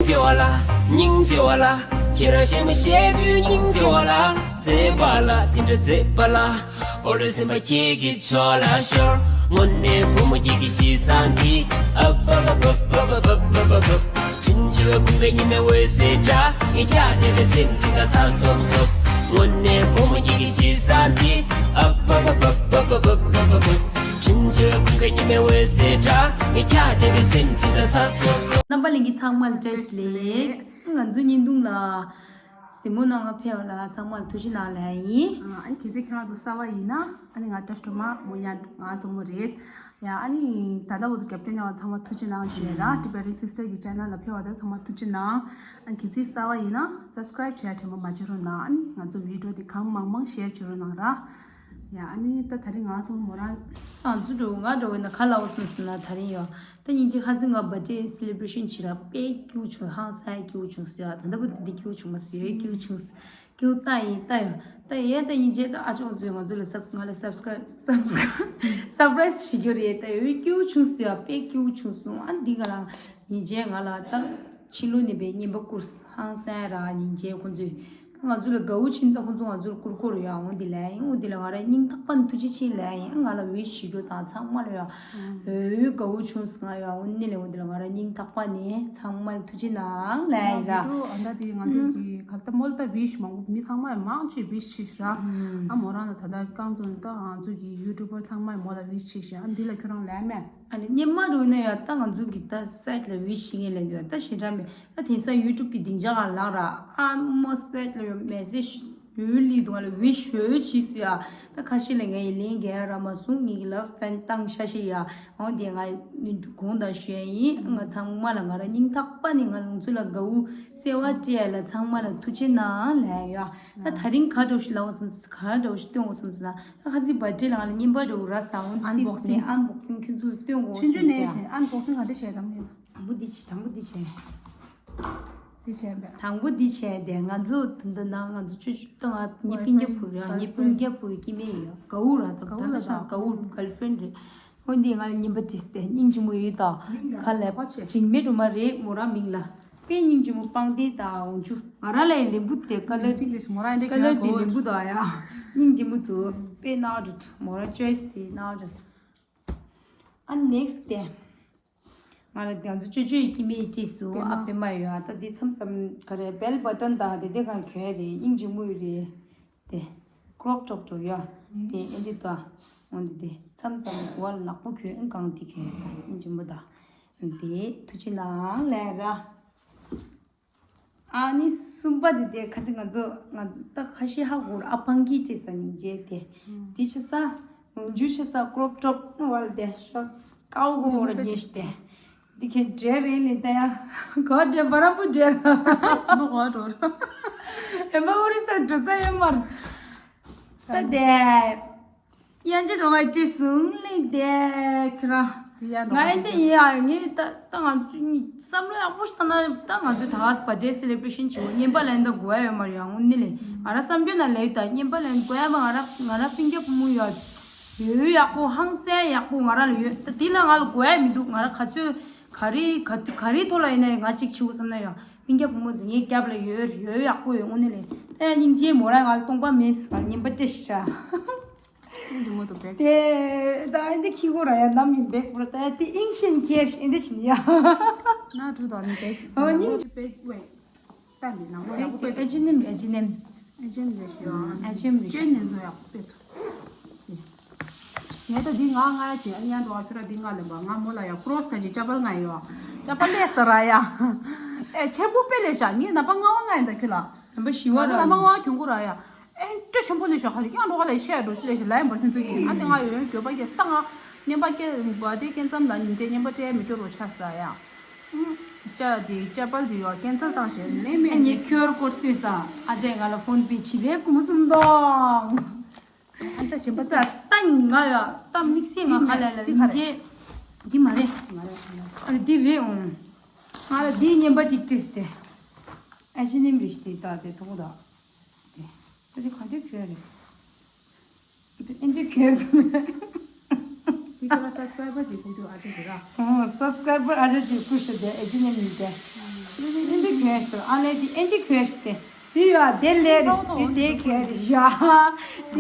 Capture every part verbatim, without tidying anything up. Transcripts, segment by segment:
ཆེ་བ་ལ། སྙིང་རྗེ་བ་ལ། ཁྱེད་རང་ཞེ་མི་ཤེས་དུས་སྙིང་རྗེ་བ་ལ། མཛེས་པ་ལ་དེ་འདྲ་མཛེས་པ་ལ། ཨོ་རེ་སེམས་པ་ཁྱེད་ཀྱི་ཕྱོགས་ལ་ཤོར། དངོས་གནས་བུ་མོ་ཁྱེད་ཀྱི་ཞེ་ས་འདི། ཨབ་ཨབ་ཨབ། དྲིན་ཆེ་བའི་ཀུན་དགའ་ཉི་མའི་འོད་ཟེར་འདྲ། ངས་ཀྱང་དེ་བའི་སེམས་ཅིག་ལ་ཚ་སོབ་སོབ། དངོས་གནས་བུ་མོ་ཁྱེད་ཀྱི་ཞེ་ས་འདི། ཨབ་ཨབ་ཨབ། དྲིན་ཆེ་བའི་ཀུན་དགའ་ཉི་མའི་འོད་ཟེར་འདྲ། ངས་ཀྱང་དེ་བའི་སེམས་ཅིག་ལ་ཚ་སོབ་སོབ། རྣམ་པ་ལྷན་རྒྱས་ཚང་མ་ལ་བཀྲ་ཤིས་བདེ་ལེགས། ང་ཚོ་བརྙན་ཐུང་ལ་གཟིགས་མོ་གནང་བ་ཕེབས་པ་ལ་ཚང་མ་ལ་ཐུགས་རྗེ་གནང་ལབ་ཡིན། ཨ་ནི་གལ་སྲིད་ཁྱེད་རང་ཚོ་གསར་པ་ཡིན་ན་ཨ་ནི་ང་བཀྲ་ཤིས་སྒྲོལ་མ་མོ་ཡ་ང་གཙོ་མོ་རེད། ཡ་ཨ་ནི་ད་ལྟ་བར་དུ་རྒྱབ་སྐྱོར་གནང་བ་ཚང་མ་ཐུགས་རྗེ་གནང་ཞུ་ཡ་ར། Tibetan Sister གི་channel ལ་ཕེབས་པ་དེ་ཚང་མ་ཐུགས་རྗེ་གནང་། ཨ་ནི་གལ་སྲིད་གསར་པ་ཡིན་ན་subscribe བྱས་དྲན་པ་མ་བརྗེད་རོགས་གནང་། ཨ་ནི་ང་ཚོ་video དེ་གང་མང་མང་share བྱེད་རོགས་གནང་ར། ཡ་ཨ་ནི་ད་དེ་རིང་ང་ཚོ་མོ་རང་ང་ཚོ་འགྲོ་ང་འགྲོ་བས་ན་ག་ལ་འོ་སོང་ཟེར་ན་དེ་རིང་ཡོད། ད་སྙིང་རྗེ་ཁ་སང་ང་birthday celebration བྱེད་ར་དཔེ་སྐྱིད་པོ་བྱུང་། ཧང་སང་སྐྱིད་པོ་བྱུང་ཟེར་ཡ། ད་ལྟ་བར་དུ་འདི་སྐྱིད་པོ་བྱུང་མ་ཟེར་ཡོད། སྐྱིད་པོ་བྱུང་སྐྱིད་པོ་ལྟ་ཡིན་ལྟ་ཡོད་ལྟ་ཡིན། ད་སྙིང་རྗེ་ད་ཨ་ཅོག་ཚོས་ང་ཚོ་ལ་sub ང་ལ་subscribe subscribe surprise བྱེད་རྒྱུ་རེད། ད་ཡོད་སྐྱིད་པོ་བྱུང་ཟེར་ཡ་དཔེ་སྐྱིད་པོ་བྱུང་སོང་། ཨ་འདི་ག་ལ་སྙིང་རྗེ་ང་ལ་ད་ཕྱི་ལོ་ནས་པའི་རྔན་པ་བསྐུར་ཧང་སང་ར་སྙིང་རྗེ་ཁོང་ཚོས། ང་ཚོ་ལ་དགའ་བོ་ཕྱིན་ད་ཁོང་ཚོ་ང་ཚོར་བསྐུར་བསྐུར་ཡ། འོ་འདི་ལ་ཡིན། འོ་འདི་ལ་ང་རང་སྙིང་ཐག་པ་ནས་ཐུགས་རྗེ་ཆེ་ལབ་ཡིན། ང་ལ་wish བྱེད་རྒྱུ་དང་ཚང་མ་ལ་ཡ། འོ་དགའ་བོ་བྱུང་སོང་ང་ཡ། འོ་ནི་ལས་འོ་འདི་ལ་ང་རང་སྙིང་ཐག་པ་ནས་ཚང་མ་ལ་ཐུགས་རྗེ་གནང་ལབ་ཡིན་ར། ང་ཚོ་ཨ་ད་དེ་ང་ཚོ་གི་ག་ད་མོལ་ད་wish མང་པོ་མི་ཚང་མ་ཡ་མང་ཆེ་wish བྱེད་ར། ཨ་མོ་རང་ལ་ད་ད་རྐང་ཚོ་ད་ང་ཚོ་གི་YouTuber ཚང་མ་ཡ་མོ་ལ་wish བྱེད་ཤག་ཨ་འདི་ལ་ཁྱོད་རང་ལབ་མེད། ཨ་ནི་སྙན་མ་རུ་ན་ཡ་ད་ང་ཚོ་གི་ད་site ལ་wish བྱེད་མཁན་ལས་འདུག་ད་ཞེ་དྲག་མེད། ད་དེང་སང་YouTube གི་སྡིངས་ཆ་ག་ལངས་ར་ཨ་མོ་site ལ་ཡོད་message ཡོད་ལི་འདུག་ང་ལ་wish ཡོད་ཤི་སི་ཡ། ད་ཁ་ཤས་ལ་ངའི་ལན་རྒྱག་ར་མ་སོང་། ངའི་love send བཏང་ཤ་ཤི་ཡ། འོ་དེ་ང་དགོངས་དག་ཞུ་ཡ་ཡིན། ང་ཚང་མ་ལ་ང་ར་སྙིང་ཐག་པ་ནས་ང་ལུང་ཚུལ་ལ་དགའ་བོ་གསལ་བ་སྤྲད་ཡ་ལ་ཚང་མ་ལ་ཐུགས་རྗེ་གནང་ལབ་ཡ། ད་ད་རིང་ག་འདྲ་བོ་ཞིག་ལབ་འོ་སམ་ག་འདྲ་བོ་ཞིག་སྟོན་འོ་སམ་ཟེར་ན། ད་ཁ་སི་birthday ལ་ང་ལ་རྔན་པ་འདྲ་བོ་རག་སོང་། འོ་འདི་unboxing unboxing ཁྱོད་ཚོ་སྟོན་འོ་སམ་ཟེར་ཡ། Unboxing ག་འདྲ་བྱས་དང་ཡོད། དང་པོ་འདི་བྱས། དང་པོ་འདི་བྱས། འདི་བྱས་པས། དང་པོ་འདི་བྱས་ཏེ་ང་ཚོ་ད་ལྟ་ན་ང་ཚོ་ཆུ་ཆུ་ད་ང་ངའི་སྤུན་ཀྱག་བུ་རེད། ངའི་སྤུན་ཀྱག་བུ་ཡི་སྐྱེ་དམན་ཡོད། གའུ་ར་ད་ད་ལྟ་ཆ་གའུ་girlfriend རེད། འོ་འདི་ང་ལ་རྔན་པ་བྲིས་ཏེ་སྙིང་རྗེ་མོ་ཡོད་ད། ཁ་ལས་འཇིགས་མེད་སྒྲོལ་མ་རེད་མོ་རང་མིང་ལ། དཔེ་སྙིང་རྗེ་མོ་སྤང་ཏེ་ད་འོང་ཆུ་ང་རང་ལ་ཡི་ལེན་བུ་དེ་ཀ་ལར་གཅིག་ལས་མོ་རང་འདྲ་ཀ་ལར་དེ་ལེན་བུ་ད་ཡ། སྙིང་རྗེ་མོ་དུ་དཔེ་ནག་འགྲོ་མོ་རང་choice དེ་ནག་འགྲོ། ཨ་next དེ། ང་ལ་ང་ཚོ་ཅོ་ཅོ་ཡི་སྐྱེ་དམན་ཡི་བྲིས་སུ་ཨ་པེ་མ་ཡོད། ཨ་ད་འདི་མཚམས་མཚམས་ག་རེ་bell button དང་དེ་དེ་གང་གྱོན་རེད། སྙིང་རྗེ་མོ་ཡི་རེད། དེ་crop top དུ་ཡོད། དེ་ཨེ་འདི་ད་འོ་འདི་དེ་མཚམས་མཚམས་གོ་བ་ལ་ནག་པོ་གྱོན་ཨང་གང་དེ་གྱོན་སྙིང་རྗེ་མོ་ད། དེ་ཐུགས་རྗེ་གནང་ལབ་ར། ཨ་ནི་གསུམ་པ་དེ་དེ་ཁ་སང་ང་ཚོ་ང་ཚོ་ད་ཁ་ཤས་ཧ་གོ་ར་ཨ་པང་གི་ཅེས་ས་ཉིན་རྗེས་དེ་དེ་ཆ་ས་འོན་ཇུ་ཆ་ས་crop top བར་དེ་ཤོག་ཀའོ་གོ་ར་རྗེས་དེ་དེ་ཁྱེད་འདྲེ་རེད་ལེ་ད་ཡ་གོ་འདྲེ་བ་ར་པུ་འདྲེ་ར་ཅི་མ་གོ་འགྲོ་ར་ཨེ་མ་ཨོ་རི་ས་འགྲོ་ས་ཡོད་མ་ར་ད་དེ། ཡང་ཅི་རོ་ང་ཅི་སུང་ལེ་དེ་ཁྱོད་རང་། ང་ཨེ་འདི་ཡིན་ཨ་ངས་ད་ད་ང་ཚོ་གཉིས་བསམ་བློ་ཡག་པོ་ཞིག་བཏང་ན་ད་ང་ཚོ་ད་ག་birthday celebration བྱེད་འོ་རྔན་པ་ལེན་ད་དགོས་ཡ་ཡོད་མ་རེད་ཡ། དངོས་གནས་ལས་ང་རང་བསམ་རྒྱུ་ན་ལས་ད་རྔན་པ་ལེན་དགོས་ཡ་མ་ང་རང་ང་རང་སྤུན་ཀྱག་བུ་མོ་ཡོད་ཡོད་ཡག་པོ་ཧང་སང་ཡག་པོ་ང་རང་ལ་ཡོད། ད་དེ་ལ་ང་ལ་དགོས་ཡ་མི་འདུག་ང་རང་ག་ཚོད་ག་རེ་ག་ག་རེའི་ཐོག་ལ་ཡིན་ན་ཡང་ང་གཅིག་བྱེད་དགོས་བསམ་ན་ཡང་སྤུན་ཀྱག་བུ་མོ་ཚོ་ངའི་རྒྱབ་ལ་ཡོད་ཡོད་ཡག་པོ་ཡོད། དངོས་གནས་ལས་ད་ཡ་སྙིང་རྗེ་མོ་རང་ང་ལ་སྟོང་པ་མེད་ཟེར་བ་རྔན་པ་སྤྲད་ཤག་ཨིན་ཇི་མོ་དུ་བེག་དེ་ད་ཨིན་དི་ཁི་གོ་ར་ཡ་ནམ་ཡིན་བེག་པོ་ར་ད་ཡ་དེ་ཨིང་ཤིན་ཁེ་ཤི་ཨིན་དི་ཤིན་ཡ། ན་དུ་དང་ནི་བེག་ཨོ་ནི་བེག་ཝེ་ད་ནི་ནང་ལོ་ཡག་པོ་བེག་ཨེ་ཇི་ནེམ་ཨེ་ཇི་ནེམ་ཨེ་ཇི་ནེམ་རེ་ཤི་ཡོ་ཨེ་ཇི་ནེམ་རེ་ཤི་ཅེ་ནེ་ཛོ་ཡག་པོ་བེག་ངས་ད་འདི་ང་ང་ཡ་ཅི་ཨ་ཉན་འགྲོ་བ་ཁྱོད་ར་འདི་ང་ལེན་པ་ང་མོ་ལ་ཡ་ཁྲོ་སི་ད་ཅི་ཅ་པལ་ང་ཡོ་ཅ་པལ་ལས་ས་ར་ཡ་ཨེ་ཆེ་པོ་པེ་ལས་ཤ་ངས་ནམ་པ་ང་བ་ང་ཡིན་ད་ཁི་ལ་ནམ་པ་ཞི་བ་ར་ནམ་པ་ང་བ་ཁྱོད་གུ་ར་ཡ། ཨེ་འདྲ་ཆེན་པོ་ལས་ཤོག་ཧ་ལས་ཀྱང་འགྲོ་ག་ལས་ཤེས་འགྲོ་ཤི་ལས་ཤི་ལ་ཡིན་པར་ཐུན་ཚོད་ཀྱི་ཨ་དེ་ང་ཡོད་ཡོད་འགྱོད་པ་སྐྱེ་ས་ང་བརྙན་པ་སྐྱེ་བར་དེ་སྐྱེ་མཚམས་ལ་ཉིན་རྗེས་བརྙན་པ་སྤྲད་མི་འགྱུར་རོ་ཆ་ས་ཡ། ཅ་དེ་ཅ་པལ་དེ་ཡོད་ཀན་སལ་བཏང་ཞེས་ནས་མེད་ངས་ཁྱོད་སྐོར་ལྟོས་ས་ཨ་ཅེ་ང་ལ་ཕོན་པི་ཆི་རེ་ཀུ་མུ་སུམ་དོང་། ཨ་ད་ཞིམ་པ་ཙ་ཏང་ང་ཡ་ཏ་དམིགས་བསལ་ང་ཁ་ལ་ལ་འདི་ཁ་རེད། འདི་མ་རེད། ང་ལ་ཁ་ལ་ཨ་འདི་རེད་འོང་། ང་ལ་འདི་བརྙན་པ་ཅིག་ལྟོས་ཏེ། ཨ་ཅེ་ནེམ་རེ་ཤི་དེ་ད་དེ་ཐོག་ད། དེ་ད་དེ་ག་འདྲ་གྱོན་རེད། དེ་ཨེ་འདྲ་གྱོན་རེད། དེ་ ཁྱོད་ལ་སབ་སི་ཀ་རའི་བར་ཅིག་བསྐུར་རྒྱུ་ཨ་ཅེ་འདྲི་ར། ཨོ་སབ་སི་ཀ་རའི་བར་ཨ་ཅེ་ཅིག་བསྐུར་ཤོག་དེ་ཨེ་ཅི་ནས་མི་དེ། ཨེན་ཏི་ཁོས་ཤོག་ཨ་ལེ་དེ་ཨེན་ཏི་ཁོས་ཤོག་དེ། དེ་ཡོད་ཨ་དེ་ལས་རེད་དེ་དེ་ཁོས་རེད་ཡ། དེ་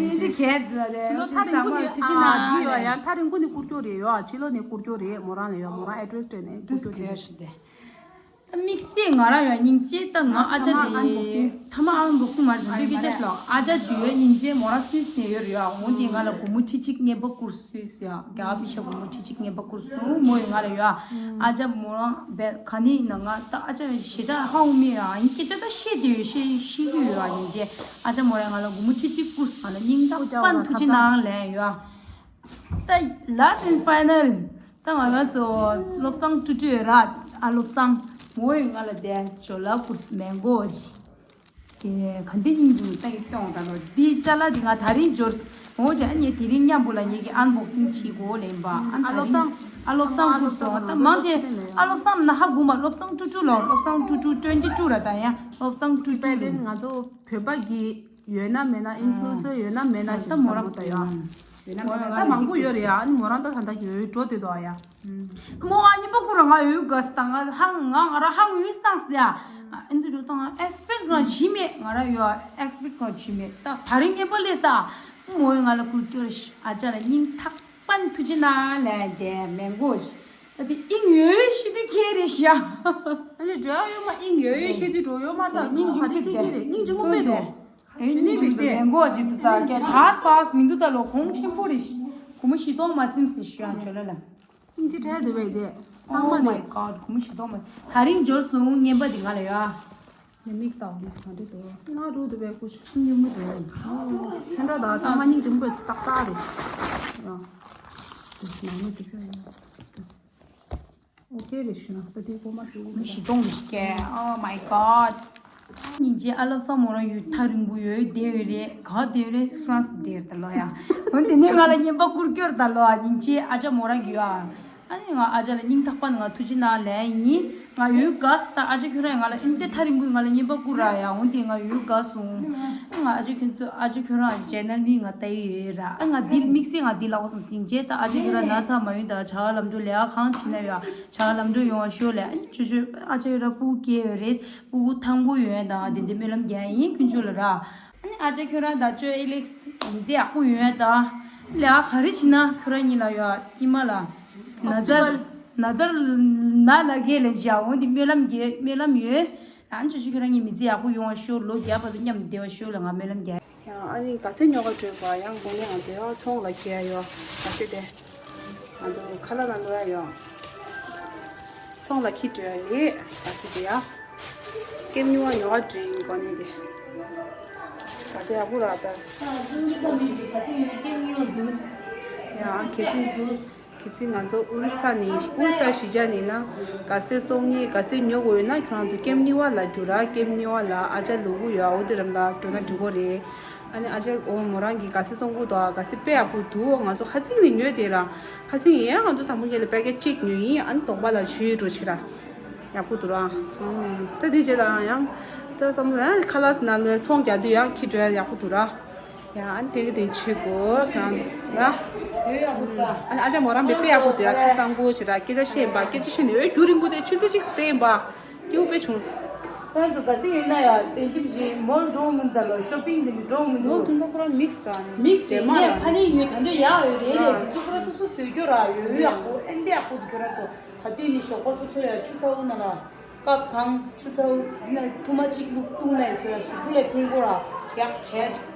ཨེན་ཏི་ཁོས་དེ་རེད། ཕྱི་ལོ་ཐག་རིང་པོ་ནས་ཨ་དེ་ཡོད་ཡ་ཐག་རིང་པོ་ནས་བསྐུར་རྒྱུ་རེད་ཡོད་ཨ་ཕྱི་ལོ་ནས་བསྐུར་རྒྱུ་རེད་མོ་རང་ལ་ཡོད་མོ་རང་ཨེ་ཌི་རེ་སི་སྤྲད་ནས་བསྐུར་རྒྱུ་རེད། ཤོག་དེ། ད་དམིགས་བསལ་ང་རང་ཡང་སྙིང་རྗེ་ད་ང་ཨ་ཅག་དེ་ཐ་མ་ཨན་བོག་སིང་མ་རེད་འདི་སྐད་ཆ་ལ་ཨ་ཅག་ཇུ་ཡོད་སྙིང་རྗེ་མོ་རང་སུད་སི་ནས་ཡོད་རེད་ཡ་འོང་དེ་ང་ལ་སྒོར་མོ་ཁྲི་གཅིག་རྔན་པ་བསྐུར་སུད་སི་ཡ་རྒྱ་བི་ཤ་སྒོར་མོ་ཁྲི་གཅིག་རྔན་པ་བསྐུར་སུ་མོ་ཡོད་ང་ལ་ཡོད་ཨ་ཅག་མོ་རང་བས་ག་ནི་ན་ང་ད་ཨ་ཅག་ཞེ་དྲག་ཧ་འུ་མི་ར་ཨིན་སྐད་ཆ་ད་བཤད་དེ་ཡོད་བཤད་ཤེས་ཀྱི་ཡོད་ཨ་སྙིང་རྗེ་ཨ་ཅག་མོ་རང་ང་ལ་སྒོར་མོ་ཁྲི་གཅིག་བསྐུར་སུ་ང་ལ་སྙིང་ཐག་པ་ཐུགས་རྗེ་གནང་ལན་ཡོད་ཨ། ད་last and final ད་ང་རང་ཚོ་བློ་བཟང་ཀྲུ་ཀྲུ་ར་ཨ་བློ་བཟང་མོ་ཡིས་ང་ལ་དེ་ཇོ་ལ་ཀུར་མེང་གོ་ཅི་དེ་ག་འདི་སྙིང་རྗེ་ཏང་གི་སྐྱོང་ད་ལོ་འདི་ཅ་ལག་འདི་ང་ད་རིང་འབྱོར་མོ་ཅ་ངས་དེ་རིང་མཉམ་པོ་ལ་ངེད་ཀྱི་ཨན་བོག་སིང་བྱེད་དགོས་ལེན་པ་ཨ་ད་རིང་ཨ་བློ་བཟང་ཀུར་སོང་ད་མང་ཆེ་ཨ་བློ་བཟང་ན་ཧ་གོ་མ་བློ་བཟང་ཀྲུ་ཀྲུ་ལོ་བློ་བཟང་ཀྲུ་ཀྲུ་twenty two ར་ད་ཡ་བློ་བཟང་ཀྲུ་ཀྲུ་ལེན་ང་ཚོ་བོད་པ་གི་ཡོད་ན་མེད་ན་ཨིན་ཕུ་ལུ་སར་ཡོད་ན་མེད་ན་ད་མོ་རང་ད་ཡོད་ཨ། ཡོད་ན་མེད་ན་ད་མང་པོ་ཡོད་རེད་ཨ་ནི་མོ་རང་ད་ད་ད་ཡོད་འགྲོ་དེ་དོ་ཨ་ཡ། མོ་ཨ་ཉི་པ་ཀུ་ར་ང་ཡོད་ག་སི་ད་ང་ཧང་ང་ང་ར་ཧང་ཡོད་སང་སི་ཨ། ཨིན་དུ་འགྲོ་ད་ང་ཨེག་སི་པེག་རང་བྱི་མེད་ང་ར་ཡོད་ཨེག་སི་པེག་རང་བྱི་མེད་ད་ད་རིང་ཉི་པ་ལས་ས། མོ་ཡོད་ང་ལ་ཀུར་ཀྱོར་ཨ་ཅག་ལ་སྙིང་ཐག་པ་ནས་ཐུགས་རྗེ་གནང་ལན་དེ་མེན་གོ་ད་དེ་ཨིན་ཡོད་ཤི་དུ་ཁྱེད་རེད་ཤ། ཨ་ནི་འགྲོ་ཡ་ཡོད་མ་ཨིན་ཡོད་ཡོད་ཤི་དུ་འགྲོ་ཡོད་མ་ད་སྙིང་རྗེ་མོ་ཁྱེད་རེད་སྙིང་རྗེ་མོ་དཔེ་དོ། ཡིན་ནི་རེད་དེ། མེན་གོ་ཅིག་ཏུ་ད་སྐད་ཐག་པགས་མི་འདུག་ད་ལོ་གོང་ཆེན་པོ་རེད། གོ་མོ་ཞིག་གཏོང་མ་སིམ་སི་ཞུ་ཡང་བྱོས་ལ་ལ། ཨིན་ཅི་ཁྲལ་དེ་བས་དེ། ཚང་Oh མ་my དེ། God གོ་མོ་ཞིག་གཏོང་མ། ད་རིང་འབྱོར་སོང་རྔན་པ་དེ་ང་ལ་ཡོད་ཨ། ནི་མིག་ལྟ་བ་ནི་གང་འདྲ་འདུག་ང་རུ་དེ་བས་ཀུ་ཤུ་ཉུང་མོ་དེ། ཁྱེད་འདྲ་ད་ཚང་མ་སྙིང་རྗེ་མོ་ཏག་ཏག་རེད། ཡ། དེ་ནང་མི་དེ་ཁྱོད་ཡིན། ཨོ་ཁེ་རེད་ཤི་ན་ད་དེ་གོ་མ་ཤི་གོ་མི་ཤི་གཏོང་རེ་ཤི་ཀེ། Oh my god། སྙིང་རྗེ་ཨ་ལབ་ས་མོ་རང་ཡུལ་ཐག་རིང་པོ་ཡོད་བསྡད་ཡོད་རེད་ག་བསྡད་ཡོད་རེད་ཧྥ་རན་སི་བསྡད་ཡོད་ད་ལོ་ཡ། འོན་ཏེ་ནས་ང་ལ་རྔན་པ་བསྐུར་སྐྱོར་ད་ལོ་ཨ་སྙིང་རྗེ་ཨ་ཅག་མོ་རང་གི་ཡོད་ཨ། ཨ་ནི་ང་ཨ་ཅག་ལ་སྙིང་ཐག་པ་ནས་ང་ཐུགས་རྗེ་གནང་ལན་ཡིན། ང་ཡུལ་དགའ་སི་ད་ཨ་ཅག་ཁྱོད་རང་ང་ལ་ཨིན་ཏེ་ཐག་རིང་པོ་ང་ལ་རྔན་པ་བསྐུར་ར་ཡ་འོན་ཏེ་ང་ཡུལ་དགའ་སོང་། ང་ཨ་ཅག་ཁྱོད་ཚོ་ཨ་ཅག་ཁྱོད་རང་ཅེ་ནལ་ནི་ང་ལྟ་ཡི་ཡོད་ར་ཨ་ང་འདི་དམིགས་བསལ་ང་འདི་ལ་འོ་བསམ་སྙིང་རྗེ་ད་ཨ་ཅག་ཁྱོད་རང་ན་ཚ་མ་ཡོང་ད་བྱ་བ་ལམ་འགྲོ་ལས་ཀ་གང་བྱེད་ན་ཡོད་ཨ། ཕྱག་ལམ་འགྲོ་ཡོང་བ་ཤོག་ལ་ཨ་ནི་ཆུ་ཆུ་ཨ་ཅག་ར་སྤུ་གུ་སྐྱེས་ཡོད་རེད། སྤུ་གུ་ཐང་པོ་ཡོད་དང་དེ་འདྲ་སྨོན་ལམ་རྒྱག་ཡིན་ཀུན་སྤྱོད་ལ་ར། ཨ་ནི་ཨ་ཅག་ཁྱོད་རང་དང་ཅོ་ཨེ་ལེགས་མི་ཚེ་ཡག་པོ་ཡོད་དང་། ལས་ཨ་ག་རེ་བྱེད་ན་ཁྱོད་རང་གཉིས་ལ་ཡོད་ཨ་ཉི་མ་ལ། ན་ཚར་ན་ཚར་ན་ལ་གེ་ལ་བཞག་འོང་དེ་སྨོན་ལམ་རྒྱག་སྨོན་ལམ་ཡོད། ཨ་ནི་ཅོ་ཅོ་ཁྱོད་རང་གཉིས་མི་ཚེ་ཡག་པོ་ཡོང་བ་ཤོག་ལོ་བརྒྱ་བར་དུ་མཉམ་དུ་བསྡད་པ་ཤོག་ལ་ང་སྨོན་ལམ་རྒྱག་ཡང་ཨ་ནི་ག་ཚོད་ཉོ་ག་བྲོས་པ་ཡང་དགོང་ནས་ང་ཚོ་ཡང་ཚོང་ལ་འཁྱེར་ཡ་ཡོད་ག་ཚོད་དེ། ང་ཚོ་ཁ་ལག་ལ་འགྲོ་ཡ་ཡོད། ཚོང་ལ་འཁྱེར་འགྲོ་ཡ་རེད་ག་ཚོད་དེ་ཡ། ཀེམ་ཉི་བ་ཉོ་ག་བྲོས་ཡིན་དགོང་ནས་དེ། ག་ཚོད་ཡག་པོ་རག་ད། ཡང་ཁྱེད་ཚོ། གལ་སྲིད་ང་ཚོ་ཨོ་རི་ས་ནས་ཨོ་རི་ས་གཞིས་ཆགས་ནས་ན་ག་ཚད་བཙོང་ངེས་ག་ཚད་ཉོ་དགོས་ཡོད་ན་ཁྱོད་རང་ཚོ་ཀེམ་ནི་ཝ་ལ་རྒྱུགས་ར། ཀེམ་ནི་ཝ་ལ་ཨ་ཅག་ལུ་གུ་ཡོད་ཨོ་དེ་རམ་ལ་འགྲོ་ན་འགྲིག་གོ་རེད། ཨ་ནི་ཨ་ཅག་ཨོ་མོ་རང་གིས་ག་ཚད་བཙོང་གོ་དོ་ག་ཚད་དཔེ་ཡག་པོ་འདུག་ང་ཚོ་ཁ་ཚིག་ནས་ཉོས་དེ་ར་ཁ་ཚིག་ཡིན་ཡང་ང་ཚོ་དང་པོ་ཉིད་ལ་པེ་ཀེ་ཅིག་ཉོས་ཡིན། ཨ་ནི་དོགས་པ་ལ་ཞུས་འགྲོ་ཕྱིར་ར་ཡག་པོ་འདུག་ར། ད་དེ་རྗེས་ལ་ཡང་ད་བསམ་བློ་ཡང་ཁ་ལག་ནང་ལ་ཚོང་རྒྱག་དུས་ཡང་འཁྱེར་འགྲོ་ཡ་ཡག་པོ་འདུག་ར། ཡ་ཨ་ནི་དེ་གི་དེ་བྱེད་དགོས་ཁྱེད་རང་ཚོ་ལ། ཨ་ནི་ཨ་ཅག་མོ་རང་པའི་དཔེ་ཡག་པོ་འདུག་ཡ་ཁ་གཙང་པོ་བྱེད་ར་སྐད་ཆ་བཤད་པ་སྐད་ཆ་བཤད་ནས་འོ་རྒྱུ་རིང་པོ་དེ་ཆུ་ཚོད་གཅིག་བསྟན་པ་སྐྱིད་པོ་དཔེ་བྱུང་། ཁྱེད་རང་ཚོ་ག་ཚོད་ཡོད་ན་ཡ་དེ་ཅིག་བཞིན་མོལ་འགྲོ་མི་འདུག་ལ་ཤོ་པིང་དེ་འདྲ་འགྲོ་མི་འདུག་དུ་འདུག་ཁོ་རང་མིག་སི་ར་མིག་སི་རེད་ནས་ཕ་ནས་ཉོས་ད་འདོད་ཡག་ཡོད་རེད་ལས་དེ་ཚོ་ཁོ་རང་སོ་སོ་བཟོས་རྒྱུ་ར་ཡོད་ཡག་པོ་ཨེ་འདི་ཡག་པོ་འདུག་ཁྱེད་རང་ཚོ་ག་དུས་ནས་ཞོགས་པ་སོ་སོ་ཡ་ཆུ་ཚ་བོ་ན་ལ། སྐབས་གང་ཆུ་ཚ་བོ་ན་ཐུར་མ་གཅིག་བླུགས་བཏུང་ན་ཡི་ཁྱོད་གཟུགས་པོ་ལ་ཕན་གོ་ར་ཡག་བྲལ།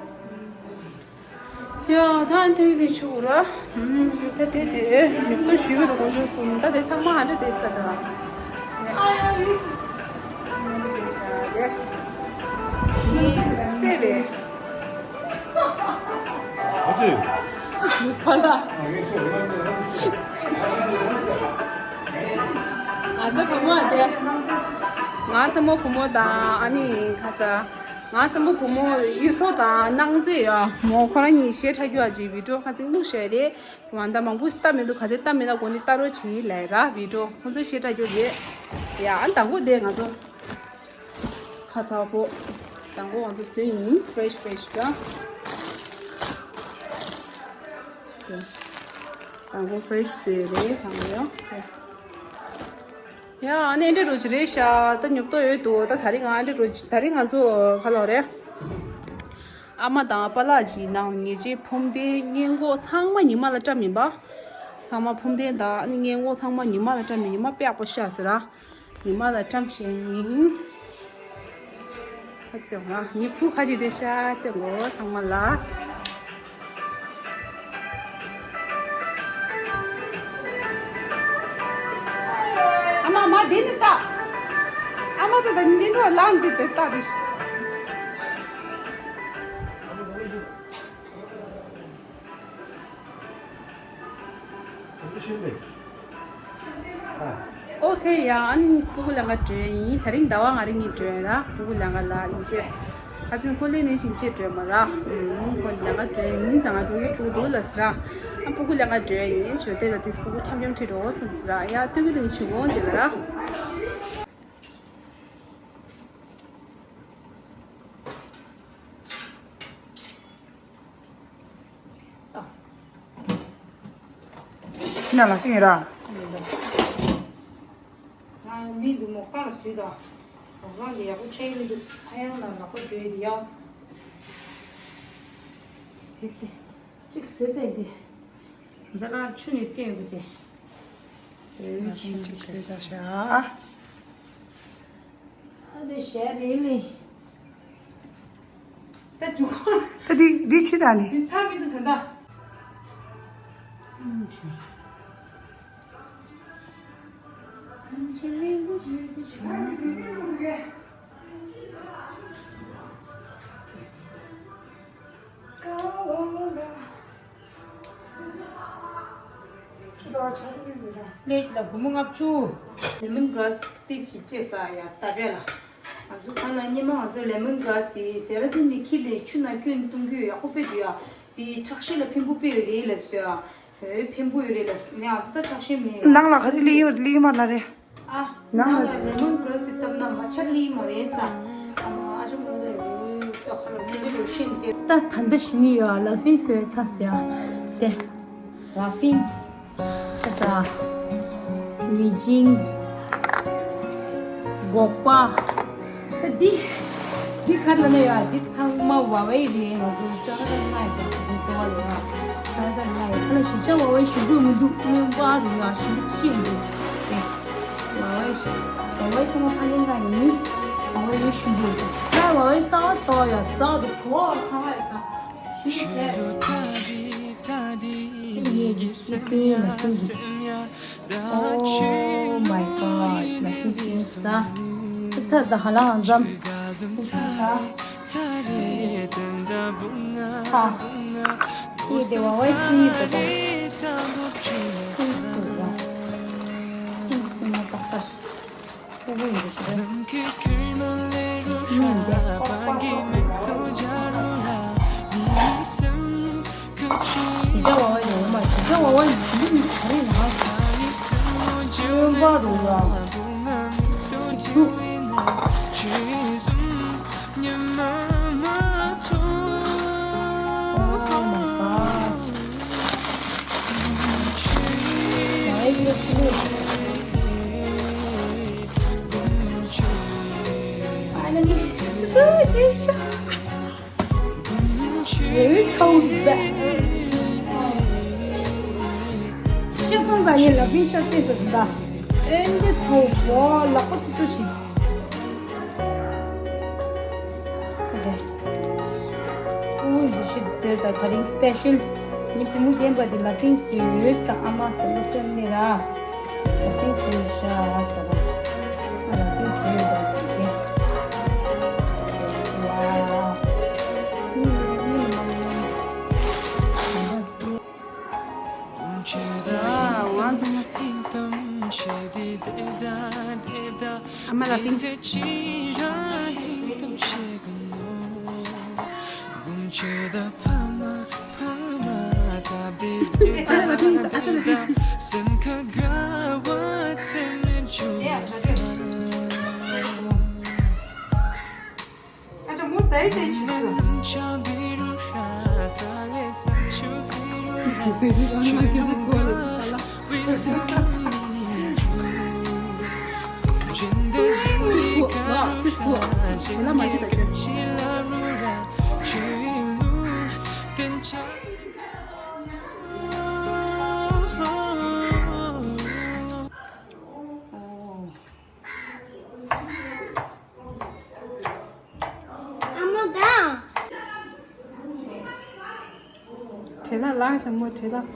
ཡ་ད་ཨ་ཐུག་གི་ཆུ་ར། ད་དེ་དེ་ཉོ་སྒོ་ཞུས་པ་དང་དགོངས་ཞུ་གསུངས་ད་དེ་ཚང་མ་ཨ་འདྲ་དེ་ཤ་ད་ར། ཨ་ཡ་ཡུ་ཅི། ཨ་འདྲ་དེ་ཤ་དེ། ཡིན་ཙེ་རེད། ཨ་ཅེ། ཕ་ལ། ཨ་ད་བུ་མོ་ཨ་དེ། ང་ཚ་མོ་བུ་མོ་དང་ཨ་ནི་ཁ་ཚ། ང་ཚ་མོ་བུ་མོ་གཡུ་མཚོ་དང་སྣང་མཛེས་ཡ་མོ་ཁོ་རང་གཉིས་ཞེ་དྲག་རྒྱུ་ཨ་ཅེ་བི་ཌིའོ་ཁ་ཚིག་ལུག་ཤ་རེད། མ་འདའ་མང་པོ་ལྟ་མི་འདུག་ག་ཚད་ལྟ་མི་ན་གོ་ནི་ལྟ་རོགས་བྱེད་ལས་ར་བི་ཌིའོ་ཁོ་ཚོ་ཞེ་དྲག་རྒྱུ་རེད། ཡ་ཨ་དང་པོ་དེ་ང་ཚོ། ཁ་ཚ་པོ། དང་པོ་ང་ཚོ་བཟོས་ཡིན་ཕི་རེ་ཤི་ཕི་རེ་ཤི་ར། དེ། ད་ དང་པོ་ཕེ་རེ་ཤི་བཟོས་རེད། དང་པོ་ཡང་། ཡ། ཨ་ནི་འདི་འདྲ་རོ་ཅིག་རེད་ཤག་ད་ཉོབ་ཏོ་ཡོད་འདུག་ད་དེ་རིང་ང་འདི་འདྲ་རོ་ཅིག་ད་རིང་ང་ཚོ་ག་ལོག་རེད། ཨ་མ་དང་པཱ་ལགས་ཀྱིས་ནང་ཉེས་ཅན་ཕུམ་ཏན་སྔས་མགོ་ཚང་མ་ཉི་མ་ལ་བཀྲམ་ཡིན་པ། ཚང་མ་ཕུམ་ཏན་དང་ཨ་ནི་སྔས་མགོ་ཚང་མ་ཉི་མ་ལ་བཀྲམ་ཡིན། ཉི་མ་དཔེ་ཡག་པོ་ཤར་ཟེར་ར། ཉི་མ་ལ་བཀྲམ་བྱས་ཡིན། ཁ་སྟོན་ང་ཉི་ཁུ་ཁ་ཅིག་དེ་ཤ་སྟོན་གོ་ཚང་མ་ལ། ཨ་མ་མ་དེ་ནི་ལྟ། ཨ་མ་ད་ད་ཉིན་གྲོ་ལངས་དེ་དེ་ལྟ་དེ། ཨོ་ཁེ་ཡ། ཨ་ནི་སྤུ་གུ་ལེན་ག་འགྲོ་ཡིན། དེ་རིང་ཟླ་བ་ང་རིང་གཉིས་འགྲོ་ཡིན་ར། སྤུ་གུ་ལེན་ག་ལ་ཡིན་ཅེ། ཁ་སང་ཁོ་ལེན་ནས་ཤིང་ཅེ་འགྲོ་མ་ར། ཁོ་ལེན་ག་འགྲོ་ཡིན་ཙང་ང་འགྲོ་གི་འགྲོ་འདུག་ལ་ཟེར་ར། ཨ་སྤུ་གུ་ལེན་ག་འགྲོ་ཡིན། ཞོ་དེ་ལ་དེ་སྤུ་གུ་འཁྱམ་འཁྱམ་ཁྲིད་འགྲོ་གསུངས་ཟེར་ར། ཡ་སྟོན་གི་འདུག་ཆུ་གོང་ཅེ་ལ་ར། ཁྱི་ན་ལ་ཁྱི་ཡིན་ར། ང་མི་འདུག་མོག་སང་ལ་སུས་དང་། མོག་སང་གི་ཡག་པོ་ཆེ་ཡིན་འདུག་ཁ་ཡང་ལ་ལག་པ་བྲོས་དེ་ཡག་དེ་དེ་གཅིག་བཟོས་ཚད་དེ། འདི་ལ་ཆུ་ནས་བསྟན་དགོས་ཏེ། ཨ་ཆུ་གཅིག་བཟོས་ཚར་ཤག་ཨ་དེ་ཞལ་རེད་ལེ། ད་འཇུ་ཁོ། ད་འདི་འདི་ཕྱི་དྲགས་ནི། འདི་ཚར་མི་འདུག་ད་ལྟ། ལེ་ལ་སྒོར་མོ་ལྔ་བཅུ། ལེ་མོན་གྷ་ར་སི་ཏིས་ཞིག་སྤྲད་ས་ཡ་ད་བས་ལ། ང་ཚོ་གང་ལ་སྙེ་མ་ང་ཚོ་ལེ་མོན་གྷ་ར་སི་དེ་ཌེ་ར་ཌུན་ནས་ཁྱི་ལས་ཆུ་ནང་སྐྱོན་གཏོང་རྒྱུ་ཡག་པོ་དཔེ་འདུག་ཡ། དེ་ཁྲག་ཤེད་ལ་ཕན་པོ་དཔེ་ཡོད་རེད་ལ་ཟེར་ཡ། ཧོས་ཕན་པོ་ཡོད་རེད་ལ་ཟེར་ནས་ང་ཚོ་ད་ཁྲག་ཤེད་མེད་ཡ། ནང་ལ་ག་རེ་ལི་ཡོད་ལི་མ་ལ་རེད། ཨ། ནང་ལ་ལེ་མོན་གྷ་ར་སི་བཏབ་ན་མ་ཆགས་ལི་མ་རེད་ས། ཨ་མ་ཨ་ཅག་མོ་ད་ཡོད་ད་ཁ་ལ་མི་ཅི་རུ་ཤིན་ཏེ། ད་ད་ལྟ་ཞི་ནི་ཡོད་ལ་ཕིན་སོས་ཚ་ཟེར་ཡ། དེ། ལ་ཕིན། ཤ་ཟ། མི་ཇིང་། སྒོག་པ། ད་འདི། འདི་ག་ལ་ན་ཡ་འདི་ཚང་མ་ཝ་ཝའི་རེད། ང་ཚོ་ཅ་ལ་ན་ཡ་ང་ཚོ་ཙོ་བ་ལ་ཡ་ཅ་ལ་ན་ཡ་ཁ་ལ་ཞི་ཅ་ཝ་ཝའི་ཞི་དགོས་མི་འདུག་སྨྱོན་པ་རུ་ཡ་ཞི་ཅི་འདུག་དེ། ཝ་ཝའི་ཞི་ཝ་ཝའི་ཚང་མ་ཕ་ནི་ན་ཡིན། ཝ་ཝའི་ཡོད་ཞི་འདུག་ད་ཝ་ཝའི་ས་ས་ཡ་ས་དུ་གྲོ་བ་ཁ་ཡ་ད། Oh my god, ལ་ཕི་སི་ས། ཚ་ད་ཧ་ལ་ཨང་ཛམ། ཚ། ཚ། ཡེ་དེ་བ་ཝའི་སི་ཡི་ད་ད། སི་སི་ན་ད་ད། ཨུ་གུ་ཡིན་འདུག་ཞེས་པས། མི་འདི་ཁོག་པ་ཁོག་པ། ཇི་འདྲ་བ་བ་ཡོང་མ་ཇི་འདྲ་བ་བ་ཡིན་ཇི་འདྲ་ཡིན་ག་རེ་ཡོང་ཨ། སྨྱོན་པ་རུ་ཡོང་། ཇི་འདུག Oh my god. Finally. ཡོད་ཚའུ་ཟ། ཤ་ཚང་ཟ་ཉེ་ལ་བི་ཤ་ཏེ་ཟ་ཟ། ཨེ་འདི་ཚའུ་བོ་ལག་པ་ཚིག་ཏུ་ཞིག་ཨུ་འདི་ཤིད་ཟེར་ད་དེ་རིང་སི་པེ་ཤལ། ངའི་བུ་མོ་རྒན་པ་འདི་ལ་ཕིན་སུ་ཡོད་ས་ཨ་མ་ས་སློབ་གྲྭ་ནས་ར། ལ་ཕིན་སུ་ཡོད་ཤ་ས་ར། ང་ལ་ཕིན་སུ་ཡོད་ད་ཅེ། ཝའོ། ཨ་མ་ལ་ཕིན། ཨ་ཅག་མོ་ཟས་ཟས་བྱེད་དུས། ཨ་མ་དང་། བྲེལ་ལ་ལ་ཞང་མོ་བྲེལ་ལ།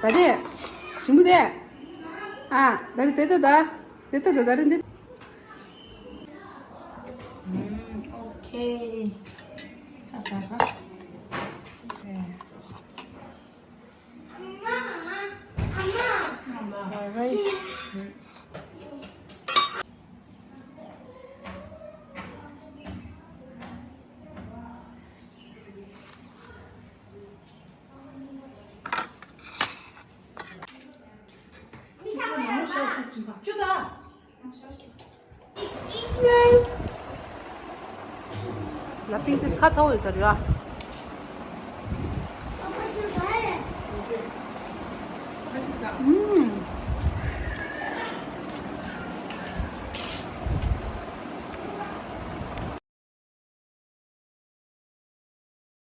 ད་དེ། ཞིམ་པོ་དེ། ཨ། ད་རེ་དེ་ད་ད། དེ་ད་ད་ད་རེ་འདི། ཨོ་ཁེ། ས་ས་ག All right. ལ་པིང་ཏིས་ཁ་ཚ་བོ་ཡོད་ས་རེད་ཨ། ཨུམ།